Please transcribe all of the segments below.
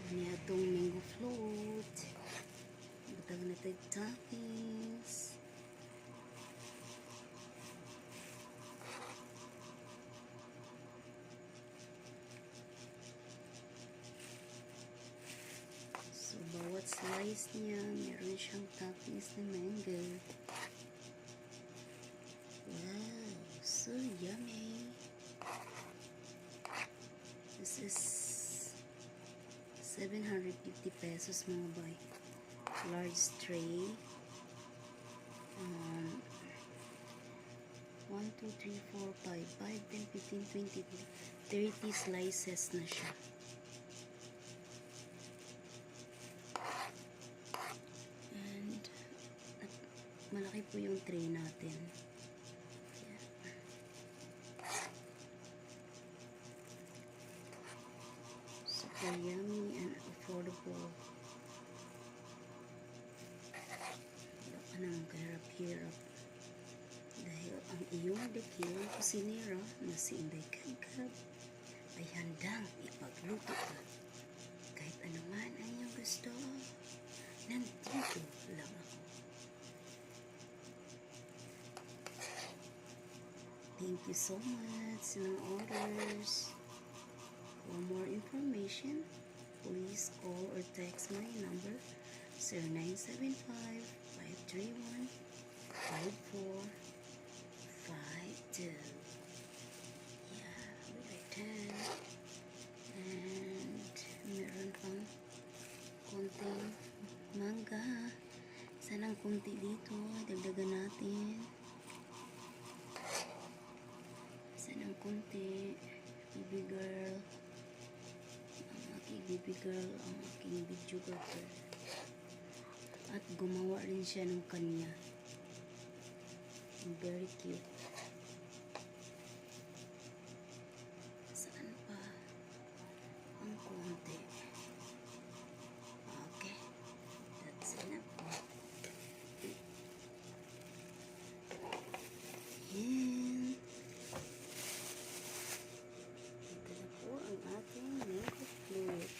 Niya atong mango float. Butang natin toppings. So, bawat slice niya, meron siyang toppings na mango. Wow, so yummy. This is 750 pesos, mga bay. Large tray. 1, 2, 3, 4, 5, 5, 10, 15, 20, 30 slices na siya. And at malaki po yung tray natin. Yeah. Super yummy and affordable. Wala ka nang kahirap-hirap. Dahil ang iyong dakilang kusinera na si Inday Kagkag ay handang ipagluto ka. Kahit ano man ang iyong gusto, nandito lang ako. Thank you so much sa mga orders. For more information, please call or text my number 0975-531-5452. Yeah, we are done. And meron pang konting mangga. Sana ang konti dito. Dagdagan natin. Sana ang konti. Baby girl. Ang aking baby girl, ang aking videographer. At gumawa rin siya ng kanya. Very cute. Saan pa? Ang konti. Okay. That's enough. Yan. Ito na po ang ating mango float.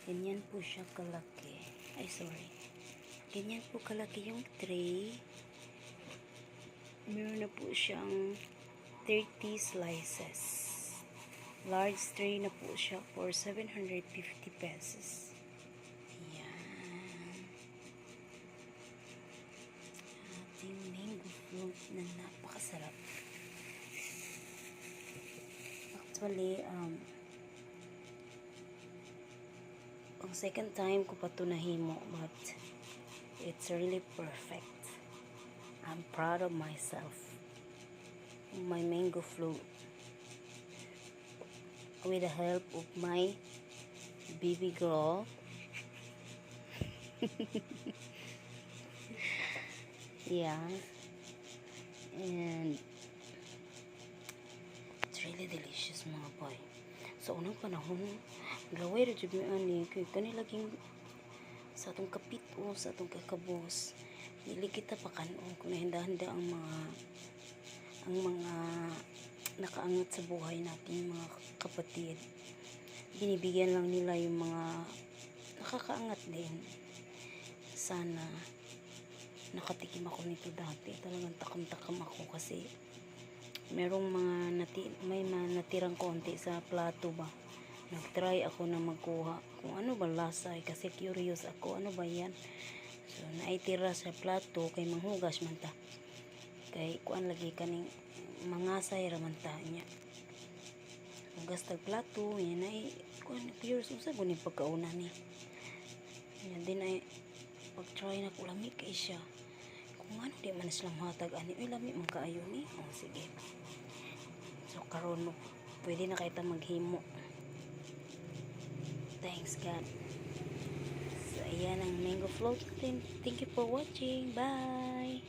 Ganyan po siya kalaki. Ay, sorry. Ganyan po kalaki yung tray. Meron na po siyang 30 slices. Large tray na po siya for 750 pesos. Ayan. Ating mango float na napakasarap. Actually, ang second time ko pa ito nahimo, but it's really perfect. I'm proud of myself. My mango float. With the help of my baby girl. Yeah. And it's really delicious, mga boy. Sa unang panahon, laway ra jud mi ani kay kani laging sa atong kapit o sa atong kakabos. Dili kita pakanon kung nahanda-handa ang mga nakaangat sa buhay natin, mga kapatid. Binibigyan lang nila yung mga nakakaangat din. Sana nakatikim ako nito dati. Talagang takam-takam ako kasi merong mga nati may mga natirang konti sa plato ba. Nagtry ako na magkuha kung ano ba lasa eh, kasi curious ako, ano ba yan. So naitira sa plato kay manghugas man ta. Kay kuan lagi kaning mangasay ra man ta niya. Hugas tag plato, yan ay kuan, curious unsa guni pagkauna ni. Yan din ay pag try na ko, lami kay siya. Kung ano di man sila mahatag ani, uy, lami man kaayo ni. Oh, sige. So karon mo pwede na kay ta maghimo. Thanks God. So ayan ang mango float natin. Thank you for watching. Bye.